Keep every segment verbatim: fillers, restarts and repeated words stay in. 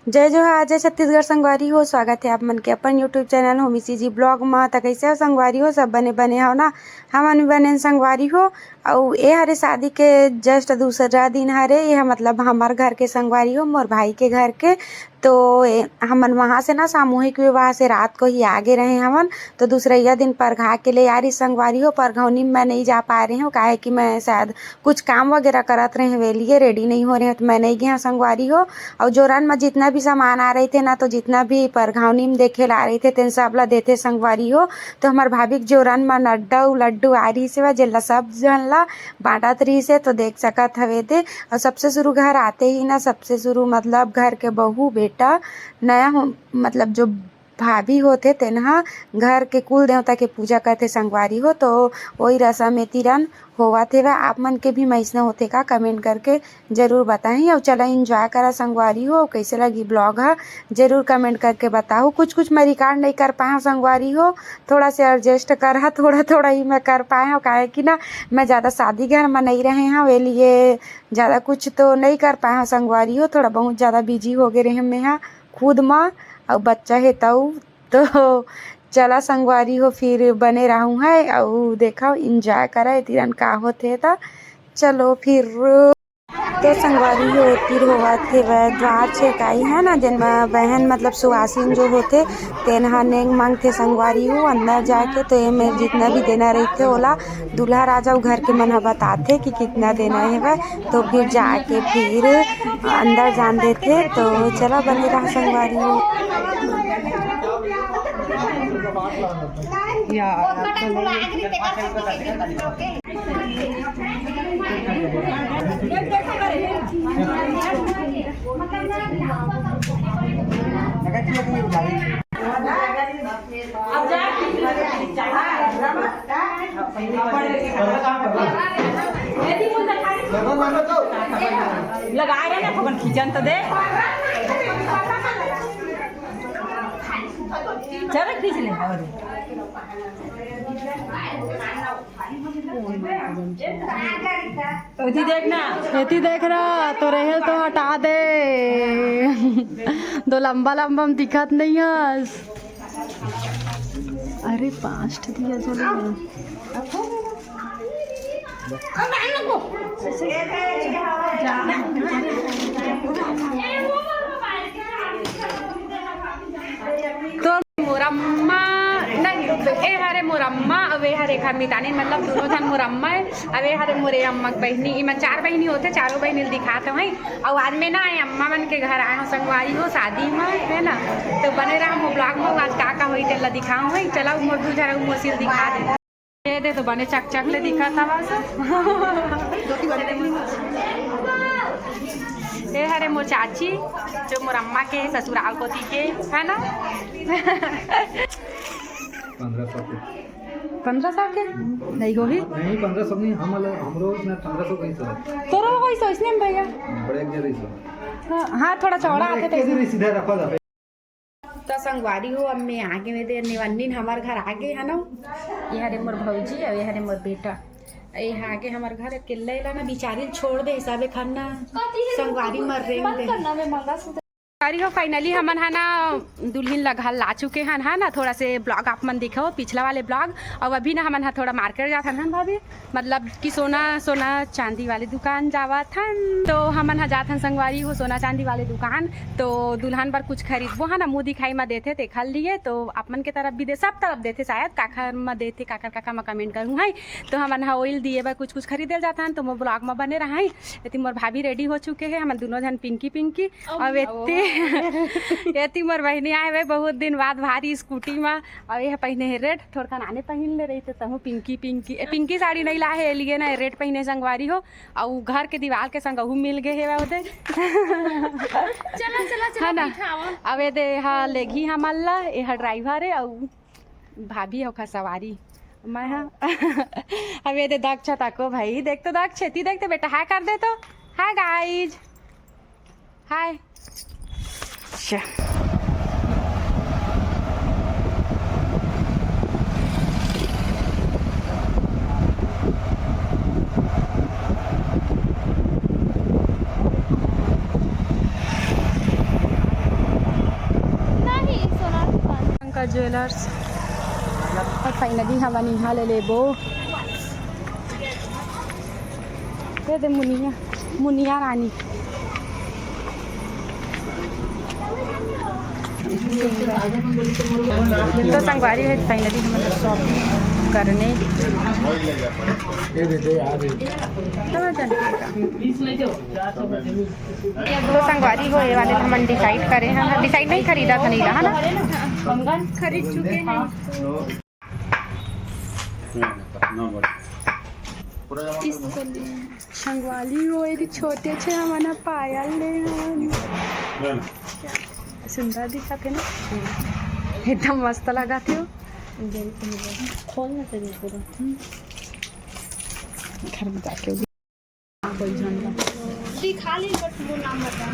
जय जोहार, जय छत्तीसगढ़ संगवारी हो। स्वागत हे आप मन के अपन YouTube channel Homi CG blog म। त कइसे हो संगवारी हो? सब बने बने हव ना? हमन भी बने हन संगवारी हो। अउ ए हरे शादी के just दूसरा दिन हरे, ये ह मतलब हमर घर के संगवारी हो, मोर भाई के घर के। तो ए, हमन वहाँ से ना सामूहिक विवाह से रात को ही आगे रहे हवन। तो दूसरइया दिन परघा के ले आ रही संगवारी हो, परघौनी में मैं नहीं जा पाए रहे हूँ, काहे कि मैं शायद कुछ काम वगैरह करत रहे हवे, लिए रेडी नहीं हो रहे, तो मैं नहीं गया संगवारी हो। अउ जोरन में जितना भी सामान आ रहे थे ना, तो जितना भी परघौनी में देखे ला आ रहे थे, तेन सब ला देथे संगवारी हो। तो हमर भाभी के जोरन में नड्डा अउ लड्डू आ रही से, जेला सब जन ला बांटत रही से, तो देख सकत हवे दे। अउ सबसे शुरू घर आते ही ना, सबसे शुरू मतलब घर के बहू बेटा नया हो, मतलब जो भाभी होथे, तेन ह घर के कुल देवता के पूजा करथे संगवारी हो। तो वही रसम ए तिरन होवत हेवय। आप मन के भी मइसना होथे का, कमेंट करके जरूर बताही। अउ चला एंजॉय करा संगवारी हो, कइसे लगी ब्लॉग ह जरूर कमेंट करके बताहू। कुछ कुछ मैं रिकॉर्ड नहीं कर पाए हव संगवारी हो, थोड़ा से एडजस्ट कर हा, थोड़ा थोड़ा ही मैं कर पाए हव, काहे कि ना मैं ज़्यादा शादी घर में नहीं रहे हव, ए लिए ज़्यादा कुछ तो नहीं कर पाए हव संगवारी हो, थोड़ा बहुत ज़्यादा बिजी हो गए रहे मैं हा खुद म, अउ बच्चा हे तउ तो चला संगवारी हो, फिर बने रहूँ है अउ देखा एंजॉय करा ए तिरन का होथे। त चलो फिर। तो संगवारी हो, ए तीर होवत हे वह द्वार छेकाई है ना, जेन म बहन मतलब सुवासिन जो होथे, तेन ह नेंग मांगथे संगवारी हो अंदर जाके। तो एमे जितना भी देना रहिथे ओला दूल्हा राजा अउ घर के मन ह बताथे कि कितना देना हेवय, तो फिर जाके फिर अंदर जान देथे। तो चला बने रहा संगवारी हो। लगाए रहे ना, थोकन खींचन तो दे। चल, खींच ले। और एती देख ना। एती देख ना, तो रहेल तो हटा दे। दो लंबा लंबा में दिखत नहीं हस। अरे, पाँच ठे दिया जले। तो मोर अम्मा नहीं, ए हरे मोर अम्मा, अउ ए हरे एक हर मितानी, मतलब दोनों झन मोर अम्मा है। अउ ए हरे मोरे अम्मा के बहिनी, इमा चार बहिनी होथे, चारों बहिनी ल दिखात हवं। अउ आज मैं ना ए अम्मा मन के घर आए हव संगवारी हो, शादी में, है ना। तो बने रहा मोर ब्लॉग में, आज का का होई तेला दिखाऊं है। चला मोर दू झन अउ मोर सी ल दिखा दे। ए दे तो बने चकचक ले दिखत हवस। ए हरे मोर चाची, जो मोर अम्मा के ससुराल कोती के, है ना? पन्द्रह सौ के। पन्द्रह सौ के? नहीं होही। नहीं, पन्द्रह सौ नहीं, हम अलग, हमरो इसमें पन्द्रह सौ का ही सर। तोरो वही सौ इसने में भैया। बड़े एक जगह ही सर। हाँ, हाँ, थोड़ा चौड़ा आथे तो। सीधा रखा जाता है। त संगवारी हो, अब मैं आगे में दे निवन्निन हमर घर आगे है ना। ये हरे मोर भौजी अउ ये हरे मोर बेटा। ये आगे हमर घर अकेल्ला, एला ना बिचारी छोड़ दे हिसाबे खान ना। संगवारी मर रेंग दे। संगवारी हो, finally हमन हा ना दुल्हिन ला घर ला चुके हन, है ना। थोड़ा से ब्लॉग आप मन दिखाओ, पिछला वाले ब्लॉग। अउ अभी ना हमन हा थोड़ा मार्केट जात हन, है ना भाभी? मतलब कि सोना, सोना चांदी वाले दुकान जावत हन। तो हमन ह जात हन संगवारी हो सोना चांदी वाले दुकान। तो दुल्हन बर कुछ खरीदबो हन, मुंह दिखाई म देथे तेखर लिए। तो आप मन के तरफ भी दे, सब तरफ देथे शायद, काखर म देथे, काखर काखर म कमेंट करूँ है। तो हमन ह ओइल दिए बर कुछ कुछ खरीदे ल जात हन, तो मोर ब्लॉग म बने रहा है। एती मोर भाभी रेडी हो चुके हे, हमन दोनों झन पिंकी पिंकी। अउ एती, एती मोर बहिनी आए हुए बहुत दिन बाद भारी स्कूटी म। अउ ये पहिने हे रेड, थोड़कन आने पहिन ले रही थे तहु पिंकी पिंकी। ए, पिंकी साड़ी नहीं लाए हे, लिए ना रेड पहिने संगवारी हो। अउ घर के दीवार के संग अहू मिल गए हे ओदे। चला, चला, चला, है ना? बैठा आवा। अब ये दे, हाँ, लेगी हमन ला, ये हा ड्राइवर है, अउ भाभी हो खा सवारी। मैं हाँ। अब ये दे दक्ष ताको भाई, देख तो दक्ष, एती देख तो बेटा, हाय कर दे तो। Hi guys. हाय। अच्छा। ज्वेलर्स। अउ finally हमन इहाँ ले लेबो। दे दे मुनिया, मुनिया रानी। तो संगवारी हो, finally हमन shopping करने। ये दे दे यार। तो संगवारी हो, ये वाले हमन decide करे हन, decide नहीं, खरीदा था नीला, है ना? खरीद चुके हैं। संगवारी हो, ये छोटे छे हमन पायल ले हन। सुंदर दिखत हे ना, एकदम मस्त लगत हे। खोल ना सके पूरा। घर में जाके दिखा ले, but वो नाम बता।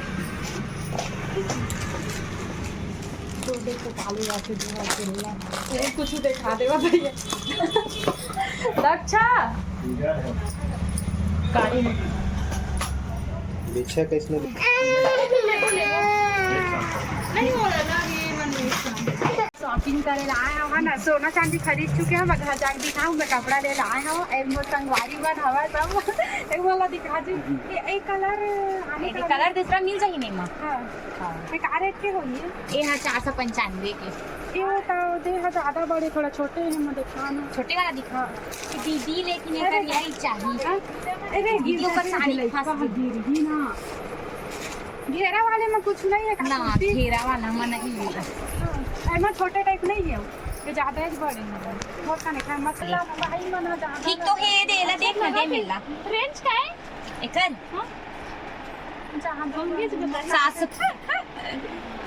तो देखो, काले जाके जो है, ये कुछ दिखा देवा भैया। दक्षा। काली। बिछा कैसने? नहीं हो रहा ना, ये मन नहीं। Shopping करे ला आए हव ना, सोना चांदी खरीद चुके हव, घर जाके दिखाहूँ, मैं कपड़ा ले ला आए हव, एक मोर संगवारी मन हवय सब, एक मोला दिखा दे। ये, ये colour आने ये का colour दूसरा मिल जाही नहीं माँ। हाँ। हाँ। ये का rate के होही? ये हा चार सौ पंचानवे के। ये तो दे हा ज्यादा बड़े, थोड़ा छोटे हे, मैं दिखा ना। छोटे वाला दिखा। हाँ। ये दीदी लेकिन अरे। एकर यही चाहिए। हाँ? अरे, दीदी गिर ओकर जाही, साड़ी लइका खास हा, गिरही ना। घेरा वाले में कुछ नहीं है, ना, कुर्ती? घेरा वाला में नहीं है। हाँ, एमा छोटे type नहीं है, ये ज्यादा ही बड़े हैं। बहुत सारे खाए मसाला, भाई मना ज्यादा ठीक तो है, दे ला, देख ना, दे मिलला। Range का है? एकर? हाँ? जहाँ दोनों सास।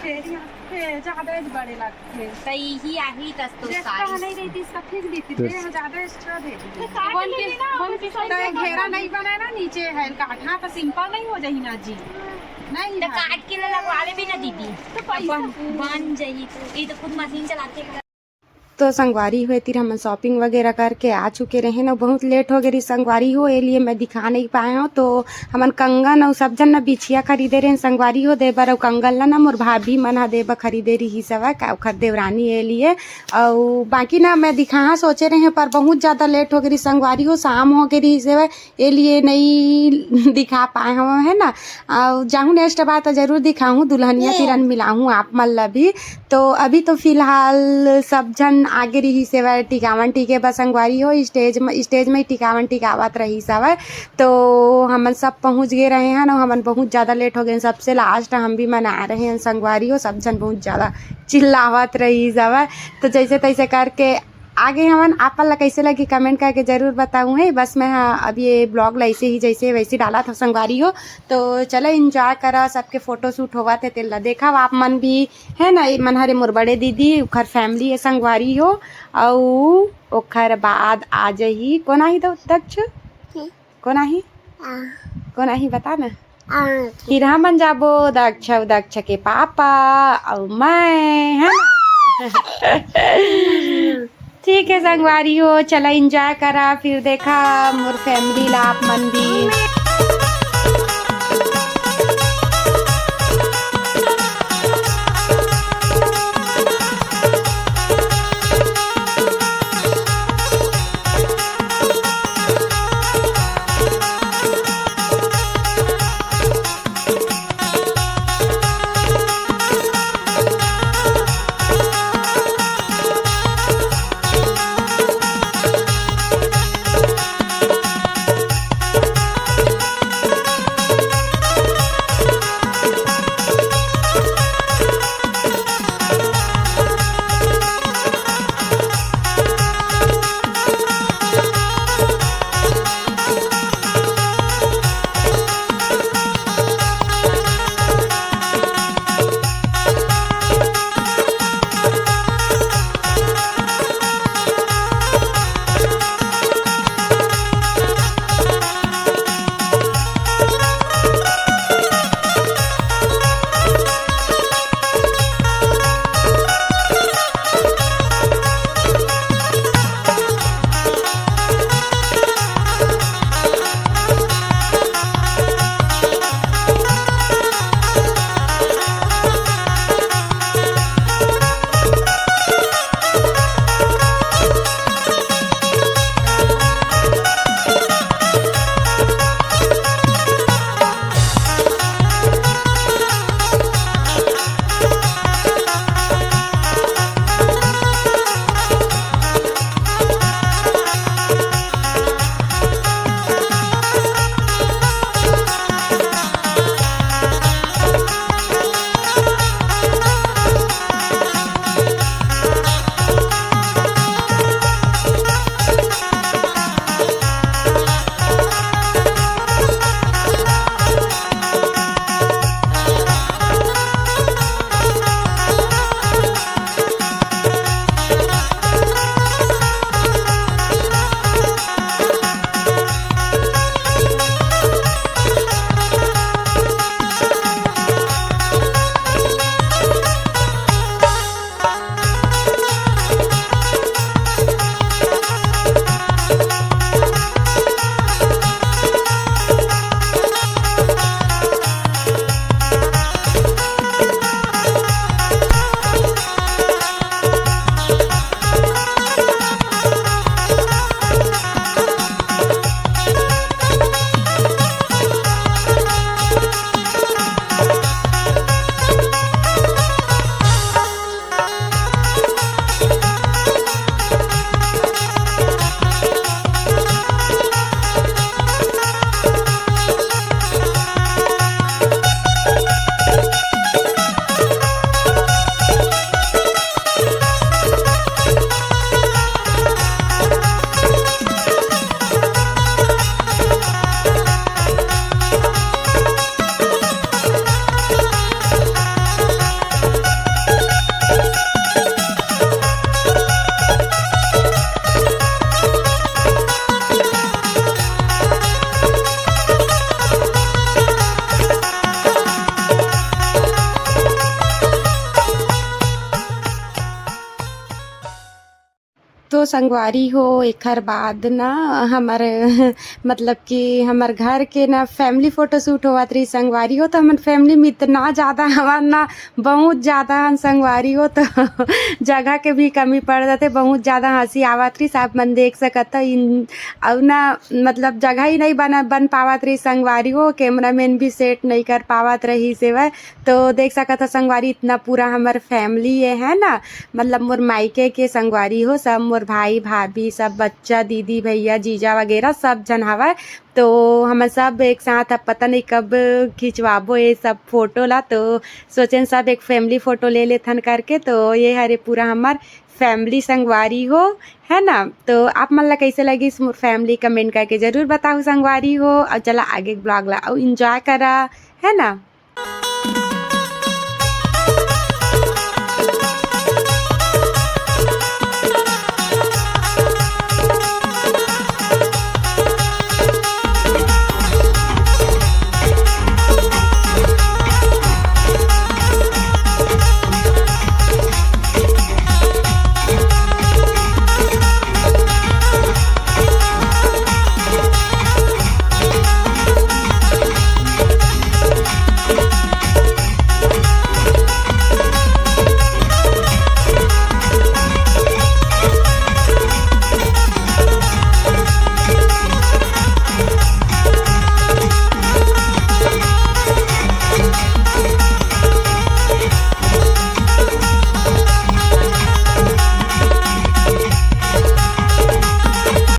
फिर यहाँ, फिर ज्यादा ही बड़े लगते। त इही आही दस तो जिसका साड़ी। नहीं रहती, इसका फेंक देती थे, हम ज्यादा extra दे देते। तो काट वन लेती पीस, ना, वन पीस तो वाली घेरा बात नहीं बनाए ना, नीचे है काट। हाँ, तो simple नहीं हो जाही ना जी, नहीं तो ना। काट के ना लगवा ले भी ना दीदी। तो पैसा अपन बन जाही, तो ये तो खुद मशीन चलाते हैं। तो संगवारी हो, एतिर हमन shopping वगैरह करके आ चुके रहे ना, बहुत late हो गए रही संगवारी हो, ए लिए मैं दिखा नहीं पाए हूँ। तो हमन कंगन अउ सब झन ना बिछिया खरीदे रहे संगवारी हो, दे बर अउ कंगन ला ना मोर भाभी मन ह दे बर खरीदे रही सवा का ओखर देवरानी, ए लिए। अउ बाकी ना मैं दिखाहा सोचे रहे, पर बहुत ज्यादा late हो गए रही संगवारी हो, शाम हो गए रही सेवा, ए लिए नहीं दिखा पाए हव, है ना। अउ जाहूँ next बार तो जरूर दिखाहूँ, दुल्हनिया तिरन मिलाहूँ आप मन ला भी। तो अभी तो फिलहाल सब झन आगे रही सेवा टिकावन टिके बर संगवारी हो, stage में, stage में ही टिकावन टिकावत रही सवा। तो हमन सब पहुँच गए रहे हैं ना, हमन बहुत ज्यादा late हो गए, सबसे last हम भी मन आ रहे हैं संगवारी हो, सब झन बहुत ज्यादा चिल्लावत रही सवा। तो जैसे तैसे करके आगे हमन आप मन ला कैसे लगी comment करके जरूर बताऊँ है। बस मैं, हाँ, अब ये vlog ला ऐसे ही जैसे वैसे डाला था संगवारी हो। तो चलो enjoy करा, सबके photo shoot होवत हे तेला देखा आप मन भी, है ना। ये मन हरे मोर बड़े दीदी, ओखर family है संगवारी हो। अउ ओखर बाद आ जही कोन आही दो दक्ष? हम्म। कोन आही? आ। कोन आही बता ना। आ। फिर हमन जाबो दक्ष, दक्ष के पापा अउ मैं, है ना? ठीक है संगवारी हो, चला enjoy करा, फिर देखा मोर family ला आप मन भी। संगवारी हो, एखर बाद ना हमर मतलब कि हमर घर के ना family photo shoot होवत रही संगवारी हो। तो हमर family में इतना ज्यादा हवन ना, बहुत ज्यादा हन संगवारी हो, तो जगह के भी कमी पड़ जाथे। बहुत ज्यादा हंसी आवत रही, सब मन देख सकत ह। इन अउ ना मतलब जगह ही नहीं बना बन पावत रही संगवारी हो, cameraman भी set नहीं कर पावत रही सेवय। तो देख सकत ह संगवारी, इतना पूरा हमर family ये है ना, मतलब मोर मायके के संगवारी हो, सब मोर भाई भाभी, सब बच्चा, दीदी भैया, जीजा वगैरह सब झन हवय। तो हमन सब एक साथ अब पता नहीं कब खिंचवाबो ये सब photo ला। तो सोचेन सब एक family photo ले लेथन करके। तो ये हरे पूरा हमर family संगवारी हो, है ना। तो आप मन ला कैसे लगिस मोर family, comment करके जरूर बताहू संगवारी हो। और चला आगे vlog ला अउ enjoy करा, है ना।